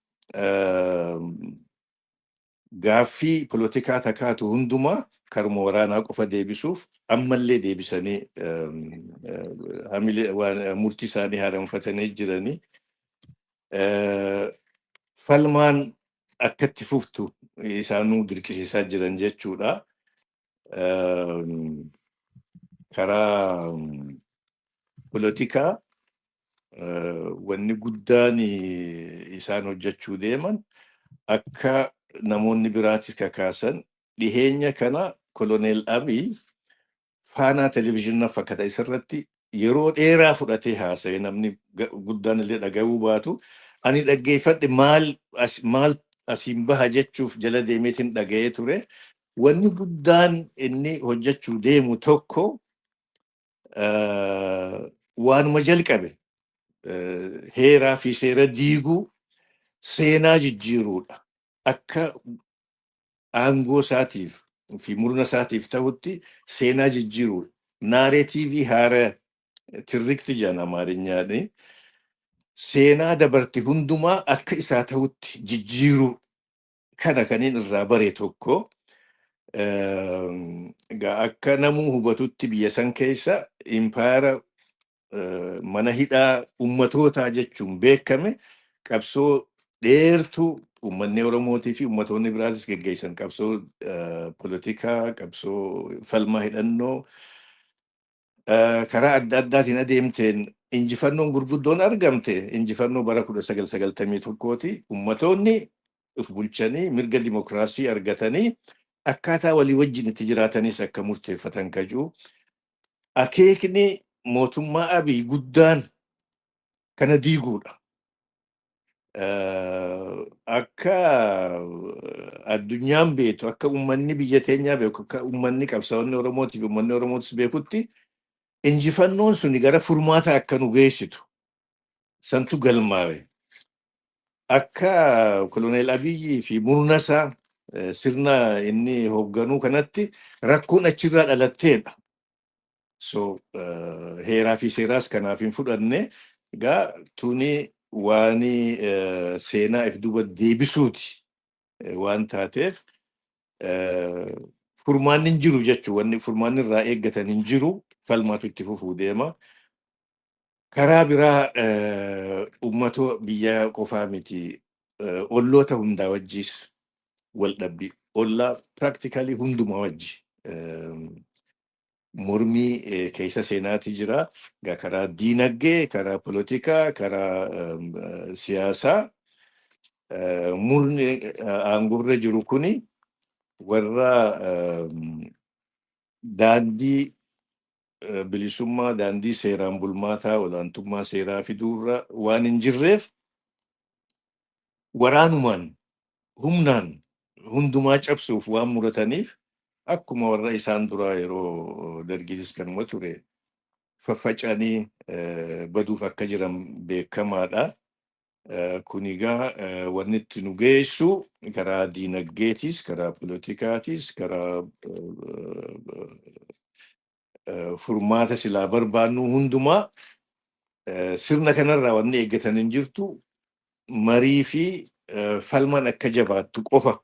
gaaffii polotikaa takaatu hundumaa karuma waraanaa qofa deebisuuf ammallee deebisanii murtii isaanii haaromfatanii jiranii. Falmaan akkatti fuftu isaanuu dirqisiisaa jiran jechuudha. Karaa polotikaa wanni guddaan isaan hojjechuu deeman, akka namoonni biraatis kakaasan, dhiheenya kana Koloneel Abiy Faanaa Televezyiinaa fakkata isarratti yeroo dheeraa fudhatee haasa'e. Namni guddaan illee dhaga'uu baatu ani dhaggeeffadhe. Maal maal asiin baha jechuuf jala deemeetiin dhaga'ee ture. Wanni guddaan inni hojjechuu deemu tokko waanuma jalqabe, heeraa fi seera diiguu, seenaa jijjiiruudha. Akka aangoo isaatiif fi murna isaatiif ta'utti seenaa jijjiiruudha. Narrative haaraa, ትርክት jedhan Amaariñaadhi. Seenaa dabarte hundumaa akka isaa ta'utti jijjiiruu kana kaniin irraa bare tokko. Egaa akka namuu hubatutti, biyya san keessa impaayera mana hidhaa ummatootaa jechuun beekame, qabsoo dheertuu uummanni Oromootii fi ummatoonni biraatis geggeessan, qabsoo polotikaa, qabsoo falmaa hidhannoo Karaa adda addaatiin adeemteen injifannoon gurguddoon argamte injifannoo bara 1991ti. Ummatoonni of bulchanii mirga dimokiraasii argatanii akkaataa walii wajjin itti jiraatanis akka murteeffatan kajuu. Akeekni mootummaa Abiy guddaan kana diiguudha. Akka addunyaan beektu, akka uummanni biyya teenyaa beeku, akka uummanni qabsaa'onni Oromootiif uummanni Oromootis beekutti, injifannoon suni gara furmaata akka nu geessitu santu galmaa'e. Akka Koloneel Abiyyii fi murna isaa, sirna inni hoogganuu kanatti, rakkoon achirraa dhalatteedha. So heeraa fi seeraas kanaaf hin fudhanne. Egaa tuni waan seenaa if duuba deebisuuti waan taateef, furmaanni hin jiru jechuun wanni furmaanni irraa eeggatan hin jiru, falmaatu itti fufuu deema. Karaa biraa uummata biyya qofaa miti, olloota hundaa wajjis wal dhabbi. Ollaa practically hundumaa wajji mormii keessa seenaati jira. Karaa diinagdee, karaa polotikaa, karaa siyaasaa murni aangoorra jiru kuni warra daandii bilisummaa, daandii seeraan bulmaataa, olaantummaa seeraa fiduurra waan hin jirreef, waraanumaan humnaan hundumaa cabsuuf waan murataniif, akkuma warra isaan duraa yeroo dargiitis kanuma ture, faffacanii baduuf akka jiran beekamaadha. Kun egaa wanni itti nu geessu karaa diinagdeetis, karaa polotikaatis, karaa furmaata silaa barbaannu hundumaa sirna kanarraa wanni eeggatan hin jirtu. Marii fi falman akka jabaattu qofa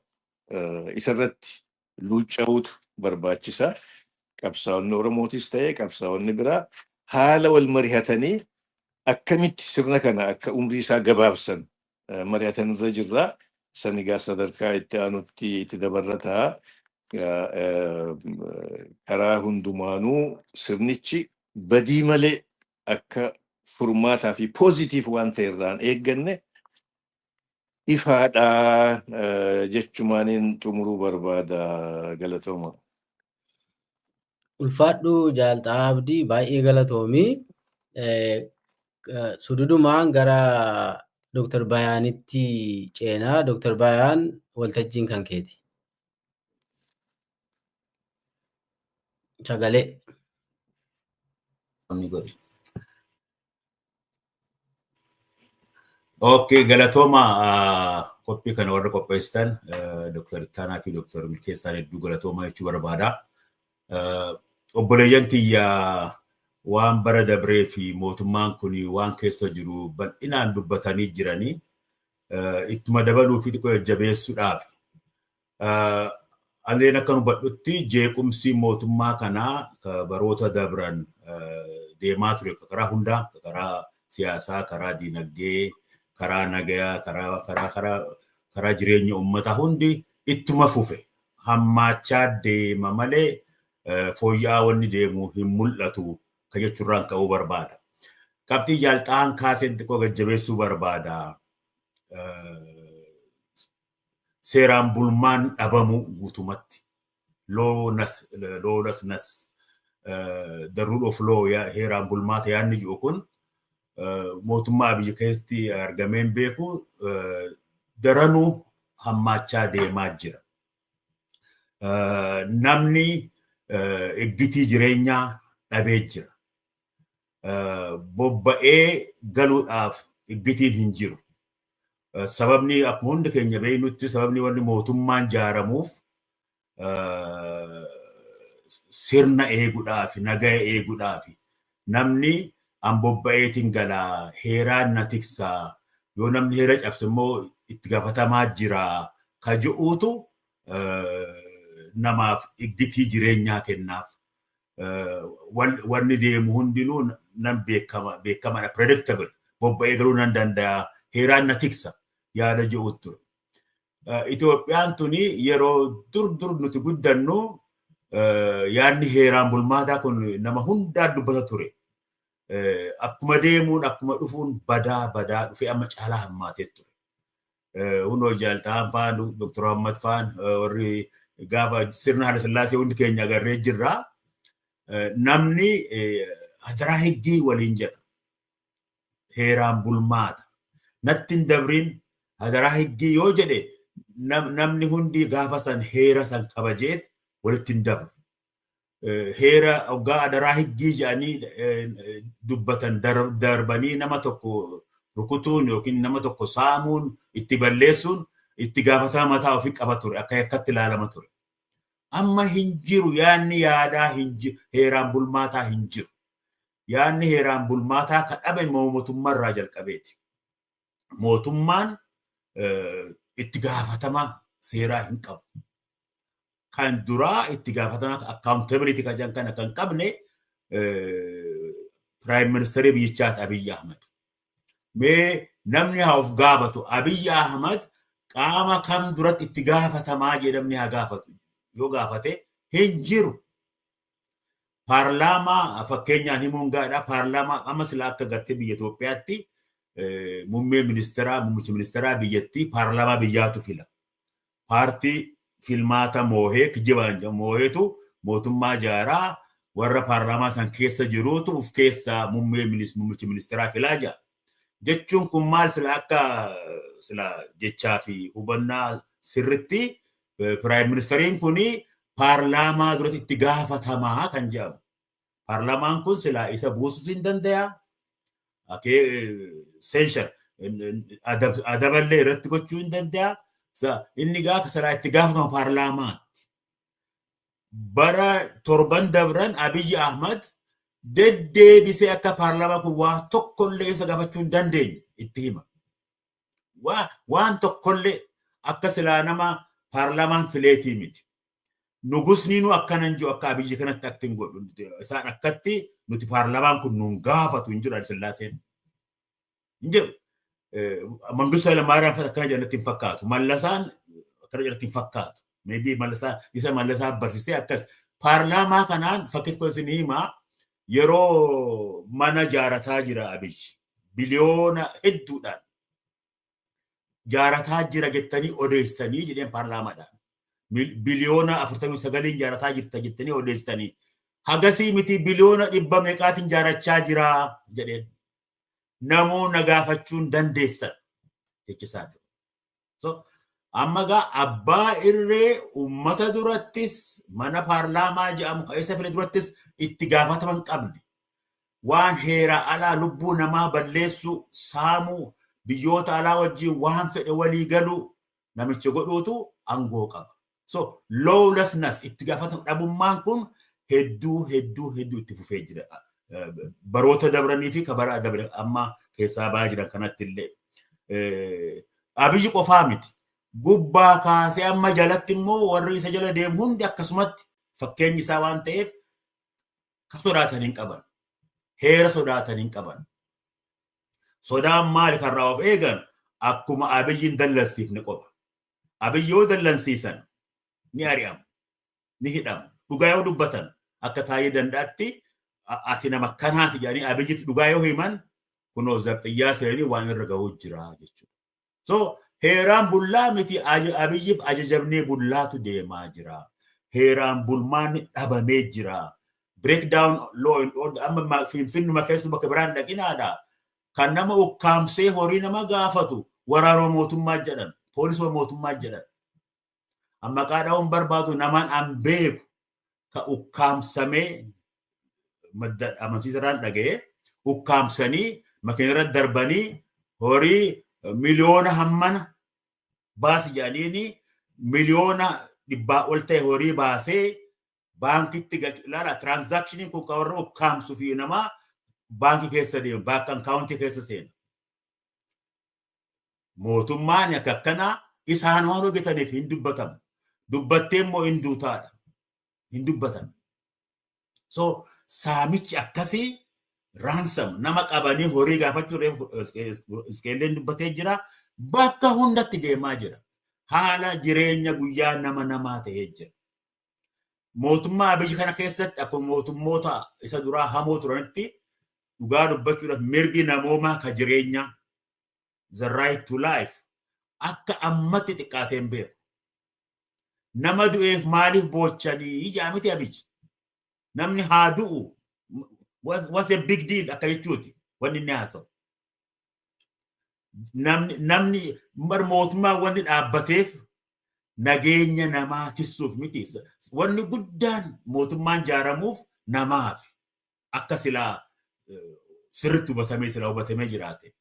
isarratti luucca'uutu barbaachisa. Qabsaa'onni Oromootis ta'ee qabsaa'onni biraa haala wal mari'atanii akkamitti sirna kana akka umrii isaa gabaabsan mari'atan irra jirra. San egaa sadarkaa itti aanutti itti dabarra ta'a. Karaa hundumaanuu sirnichi badii malee akka furmaataa fi positive waan ta'e irraan eegganne ifaadhaa jechumaaniin xumuruu barbaada, galatooma. Ulfaadhu Jaalxaa Abdii, baay'ee galatoomii. Sududumaan gara Dooktar Bayaanitti ceenaa. Dooktar Bayaan, waltajjiin kan keeti. Sagalee. Godhe. Okay, galatooma. Qophii kana warra qopheessitan Dr. Ittaanaa fi Dr. Milkeessaan hedduu galatooma jechuu barbaada. Obboleeyyan kiyya waan bara dabree fi mootummaan kun waan keessa jiru bal'inaan dubbatanii jiranii, ittuma dabaluu fi xiqqoo jajjabeessuudhaaf. Alleen akka hubadhutti jeequmsi mootummaa kanaa baroota dabran deemaa ture karaa hundaa, karaa siyaasaa, karaa diinagdee, karaa nagayaa, karaa jireenya uummataa hundi ittuma fufe. Hammaachaa deema malee fooyya'aa wanni deemu hin mul'atu ka jechuurraan ka'uu barbaada. Qabxii jaalxaan kaaseen xiqqoo gajjabeessuu barbaada. Seeraan bulmaan dhabamuu guutumatti. Lawlessness, the rule of law, heeraan bulmaata yaadni jiru kun mootummaa biyya keessatti argameen beeku daranuu hammaachaa deemaa jira. Namni eggitii jireenyaa dhabee jira. Bobba'ee galuudhaaf eggitiin hin jiru. Sababni akkuma hundi keenya beeknutti, sababni wanni mootummaan jaaramuuf sirna eeguudhaaf, nagaya eeguudhaaf. Namni an bobba'eetiin galaa, heeraan na tiksaa, yoo namni heera cabse immoo itti gaafatamaa jira ka je'uutu namaaf iggitii jireenyaa kennaaf. Wanni deemu hundinuu nan beekama, beekamadha, predictable, bobba'ee galuu nan danda'a, heeraan na tiksa yaada je'uutu ture. Itoophiyaan tuni yeroo dur dur nuti guddannu Yaadni heeraan bulmaataa kun nama hundaa dubbata ture. Akkuma deemuun akkuma dhufuun badaa badaa dhufee amma caalaa hammaatee ture. Hundoo Jaaltaan faan, Dr. Ahmad faan warri gaafa sirna Haayila Sillaasee hundi keenya agarree jirra. Namni hadaraa higgii waliin jedha. Heeraan bulmaata. Natti hin dabriin hadaraa higgii yoo jedhe namni hundi gaafa san heera san kabajeet walitti hin dabru. Heera hoggaa hadaraa higgii jedhanii dubbatan darbanii nama tokko rukutuun yookiin nama tokko saamuun itti balleessuun itti gaafatama mataa ofii qaba ture akka yakkatti ilaalama ture. Amma hin jiru yaadni yaadaa hin jiru heeraan bulmaataa hin jiru. Yaadni heeraan bulmaataa kan dhabe mootummaa irraa jalqabeeti. Mootummaan itti gaafatama seeraa hin qabu. Kan duraa itti gaafatama accountability kan jedhan kana kan qabne Prime Minister biyyichaati Abiyyi Ahmad. Mee namni haa of gaafatu Abiyyi Ahmad qaama kam duratti itti gaafatamaa jedhamni haa gaafatu. Yoo gaafate hin jiru. Paarlaamaa fakkeenyaan himuun gaadha. Paarlaamaa amma sila akka gartee biyya Itoophiyaatti muummee ministeeraa muummicha ministeeraa biyyattii paarlaamaa biyyaatu fila. Paartii filmaata moohee kijibaan mooheetu mootummaa jaaraa warra paarlaamaa san keessa jiruutu of keessaa muummee muummicha ministeeraa filaa jira. Jechuun kun maal sila akka sila jechaa fi hubannaa sirritti piraayim ministeriin kuni paarlaamaa duratti itti gaafatamaa kan jedhamu. Paarlaamaan kun sila isa buusus hin danda'a. Seenshar adaballee irratti gochuu hin danda'a. Inni gaafa silaa itti gaafatama paarlaamaatti. Bara torban dabran Abiyyi Ahmad deddeebisee akka paarlaamaa kun waa tokkollee isa gaafachuu hin dandeenye itti hima. Waan tokkollee akka silaa nama paarlaamaan fileetii miti. Nugusni nu akkana hin jiru akka Abiyyi kanatti akka hin godhu. Isaan akkatti nuti paarlaamaan kun nuun gaafatu hin jiru Sillaaseen. Hin jiru. Mangistuu Hayilamaariyaam fa'a akkana jedhanitti hin fakkaatu. Mallasaan akkana jedhanitti hin fakkaatu. Maybe Mallasaa isa Mallasaa barsiisee akkas. Paarlaamaa kanaan fakkii kun isin himaa yeroo mana jaarataa jira Abiyyi. Biliyoona hedduudhaan jaarataa jira jettanii odeessitanii jedheen paarlaamaadhaan. Biliyoona 49 jaarataa jirta jettanii odeessitanii. Hagasii miti biliyoona 100 meeqaatiin jaarachaa jira jedheen. Namuu na gaafachuu hin dandeessan jechisaati. So amma gaa abbaa irree uummata durattis mana paarlaamaa jedhamu kan isa file durattis itti gaafatama hin qabne. Waan heera alaa lubbuu namaa balleessu saamuu biyyoota alaa wajjin waan fedhe walii galuu namicha godhuutu aangoo qaba. So lawlessness itti gaafatama dhabummaan kun hedduu hedduu hedduu itti fufee jira. Baroota dabranii fi kabara dabre amma keessaa ba'aa jiran kanatti illee. Abiyyi qofaa miti. Gubbaa kaasee amma jalatti immoo warri isa jala deemu hundi akkasumatti fakkeenyi isaa waan ta'eef ka sodaatan hin qaban. Heera sodaatan hin qaban. Sodaan maali karraa of eegan akkuma Abiyyi hin dallansiifne qofa. Abiyyi yoo dallansiisan ni ari'amu, ni hidhamu. Dhugaa yoo dubbatan akka taa'ee danda'atti ati nama akkanaati jedhanii Abiyyitti dhugaa yoo himan kunoo zabxiyyaa seenii waan irra gahuu jira jechuudha. So heeraan bullaa miti Abiyyiif ajajamnee bullaatu deemaa jira. Heeraan bulmaan dhabamee jira. Breakdown law and order amma Finfinnuma keessattuu bakka biraan dhaqinaadha. Kan nama ukkaamsee horii nama gaafatu waraanoo mootummaa jedhan, poolisoo mootummaa jedhan. Amma qaadhaa'uun barbaadu namaan an beeku ka ukkaamsamee madda amansiisarraan dhaga'ee ukkaamsanii makiinarra darbanii horii miliyoona hammana baasi jedhaniini miliyoona 100 ol ta'e horii baasee baankitti galchu. Ilaala tiraanzaakshiniin kun kan warra ukkaamsu fi namaa baankii keessa deemu, baank akkaawuntii keessa seena. Mootummaan akka akkanaa isaan waan hojjetaniif hin dubbatamu. Dubbattee immoo hin duutaadha. Hin dubbatan. So saamichi akkasii ransom nama qabanii horii gaafachuu reefu iskeelleen dubbatee jira. Bakka hundatti deemaa jira. Haala jireenya guyyaa nama namaa ta'ee jira. Mootummaa Abiyyi kana keessatti akkuma mootummoota isa duraa hamoo turanitti dhugaa dubbachuudhaaf mirgi namoomaa ka jireenyaa, the right to life, akka ammatti xiqqaatee hin beeku. Nama du'eef maaliif boochanii jaamiti Abiyyi? Namni haa du'u, what's a big deal akka jechuuti wanni inni haasa'u. Namni mootummaa wanni dhaabbateef nageenya namaa tissuuf miti. Wanni guddaan mootummaan ijaaramuuf namaaf akka silaa sirriitti hubatamee silaa hubatamee jiraate.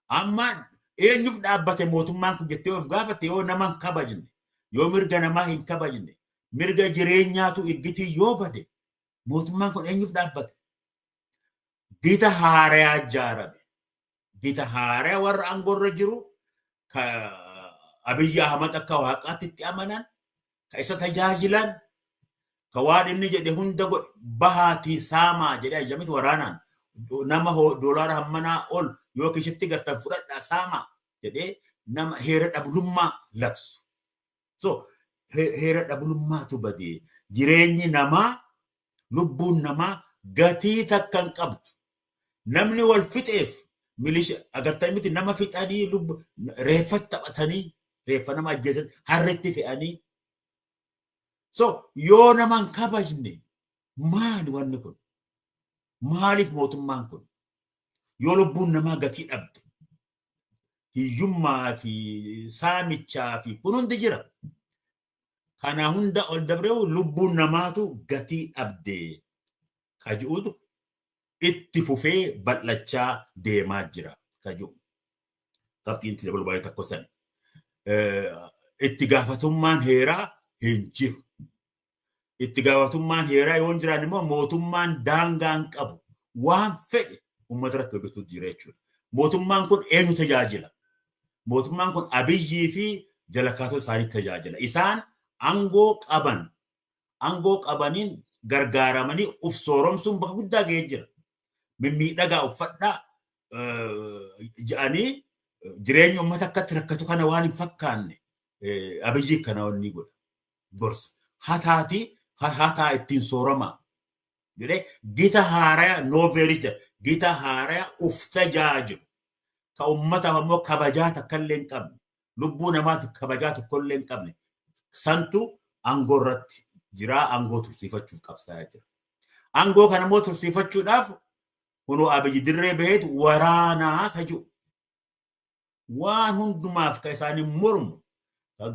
Amma eenyuuf dhaabbate mootummaan kun jettee of gaafatte, yoo nama hin kabajne, yoo mirga namaa hin kabajne, mirga jireenyaatu iggitii yoo bade, mootummaan kun eenyuuf dhaabbate? Gita haarayaa ijaarame. Gita haarayaa warra aangoorra jiru ka Abiyyi Ahmad akka waaqaatti itti amanan, ka isa tajaajilan, ka waan inni jedhe hunda godhe, bahaatii saamaa jedhee ajajamiti waraanaan nama doolaara hammanaa ol yoo kishitti gartan fudhadhaa saamaa jedhee nama heera dhablummaa labsu. So heera dhablummaatu badee, jireenyi namaa, lubbuun namaa gatii takka hin qabdu. Namni wal fixeef milisha agartanii miti, nama fixanii lubbu reeffa taphatanii, reeffa nama ajjeesan harretti fe'anii. So yoo nama hin kabajne maali wanni kun? Maaliif mootummaan kun? Yoo lubbuun namaa gatii dhabde, hiyyummaa fi saamichaa fi kun hundi jira. Kana hunda ol dabree lubbuun namaatu gatii dhabde ka ji'utu itti fufee bal'achaa deemaa jira ka ji'u. Qabxiin itti dabalu baay'ee tokko sani. Itti gaafatummaan heeraa hin jiru. Itti gaafatummaan heeraa yoo hin jiraanne immoo mootummaan daangaa hin qabu. Waan fedhe uummata irratti hojjetu jira jechuudha. Mootummaan kun eenyu tajaajila? Mootummaan kun Abiyyii fi jalakaatota isaanii tajaajila. Isaan aangoo qaban, aangoo qabaniin gargaaramanii uf sooromsuun bakka guddaa ga'ee jira. Mimmiidhagaa uffadhaa jedhanii jireenya uummata akkatti rakkatu kana waan hin fakkaanne Abiyyi kana wanni godha. Gorsa. Hataatii hataa ittiin soorama jedhee gita haaraya nooveericha, gita haaraya uf tajaajilu, ka uummataaf ammoo kabajaa takka illee hin qabne, lubbuu namaatiif kabajaa tokko illee hin qabne santu aangoo irratti jira, aangoo tursiifachuuf qabsaa'aa jira. Aangoo kana immoo tursiifachuudhaaf kunoo Abiyyi dirree baheetu waraanaa ka jiru. Waan hundumaaf ka isaanii mormu,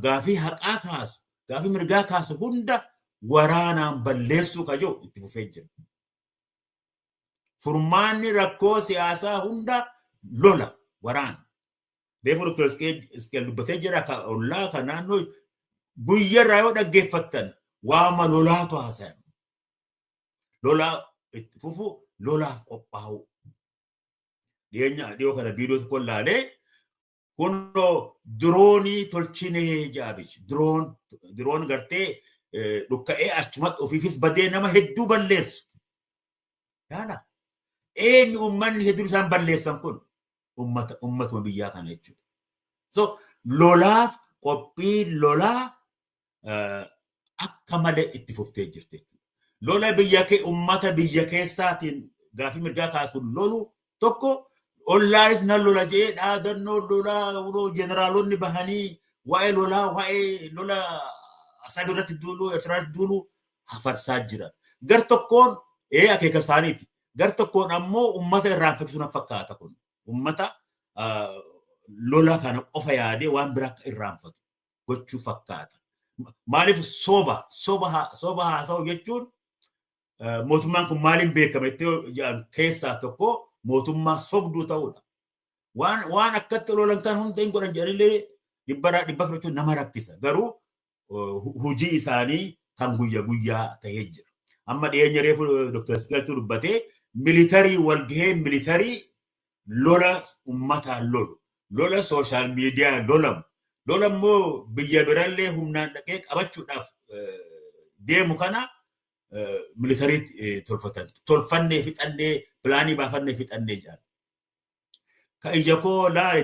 gaafii haqaa kaasu, gaafii mirgaa kaasu hunda waraanaan balleessuu ka jiru itti fufee jira. Furmaanni rakkoo siyaasaa hunda lola, waraana. Reefu Dr. Isqeel dubbatee jira, ka ollaa ka naannoo guyyarraa yoo dhaggeeffattan waama lolaatu haasa'ama. Lolaa itti fufu, lolaaf qophaa'u. Dhiyeenya dhiyoo kana viidiyoo tokko ilaalee, kunoo diroonii tolchinee jaabichi. Drone gartee dhukka'ee achumatti ofiifis badee nama hedduu balleessu. Yaala. Eenyu uummanni hedduun isaan balleessan kun? Uummata, uummatuma biyyaa kana jechuudha. So lolaaf qophii lolaa akka malee itti fuftee jirti jechuudha. Lola biyya kee, uummata biyya keessaatiin gaafii mirgaa kaasuun lolu tokko, ollaanis nan lola jedhee dhaadannoo lolaa, jeneraalonni bahanii waa'ee lolaa, waa'ee lola Asabii irratti duuluu, Eertiraa irratti duuluu hafarsaa jiran. Gar tokkoon ee akeeka isaaniiti. Gar tokkoon ammoo uummata irraanfachuu na fakkaata kun. Uummata lola kana qofa yaadee waan biraa akka irraanfatu gochuu fakkaata. Maaliif soba haasa'u jechuun, mootummaan kun maaliin beekama jettee keessaa tokko mootummaa sobduu ta'uudha. Waan akkatti lolan kan hunda hin godhan jedhanillee dhibbarraa dhibba fudhachuun nama rakkisa. Garuu hojii isaanii kan guyya guyyaa ta'ee jira. Amma dhiyeenya reefu Dr. Isqeeltuu dubbatee, military walgahee, military lola uummataan lolu, lola social media lolamu, lola immoo biyya birallee humnaan dhaqee qabachuudhaaf deemu kana military tolfatan. Tolfannee fixannee, pilaanii baafannee fixannee jedhan. Ka ija koo laale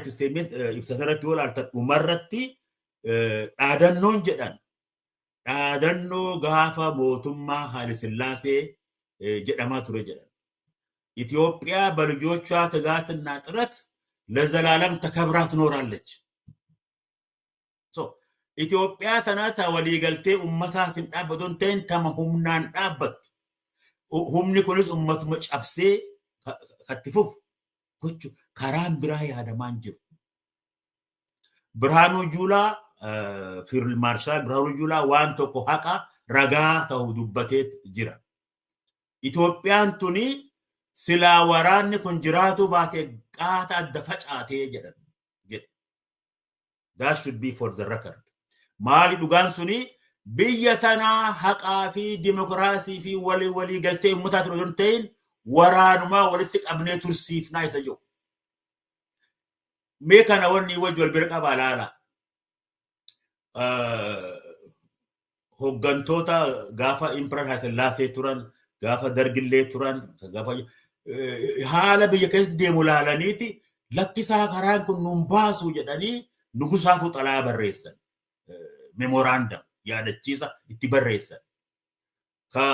ibsasarratti yoo laaltan, dhumarratti dhaadannoon jedhan Dhaadannoo gaafa mootummaa Haile Sillaasee jedhamaa ture jedhan. ኢትዮጵያ በልጆቿ ትጋትና ጥረት ለዘላለም ተከብራ ትኖራለች። Itoophiyaa tana ta waliigaltee ummataatiin dhaabbatu hin ta'in tama humnaan dhaabbattu. Humni kunis ummatuma cabsee katti fufu gochuu karaan biraa yaadamaa hin jiru. Birhaanuu Juulaa, Fiild Maarshaal Birhaanuu Juulaa, waan tokko haqa ragaa ta'u dubbatee jira. Itoophiyaan tuni silaa waraanni kun jiraatu baate qaata adda facaatee jedhan jedhe. That should be for the record. Maali dhugaan suni? Biyya tanaa haqaa fi dimokiraasii fi walii walii galtee uummataatiin osoo hin ta'in waraanumaa walitti qabnee tursiifnaa isa jiru. Mee kana wanni wajji wal bira qabaa laala. Hoggantoota gaafa Emperor Haayilasillaasee turan, gaafa Dargillee turan, gaafa haala biyya keessatti deemu laalaniiti lakkisaa, karaan kun nuun baasu jedhanii nugusaafuu xalaa barreessan. Memorandum yaadachiisa itti barreessan. Ka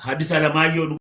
Haddis Alamaayyoo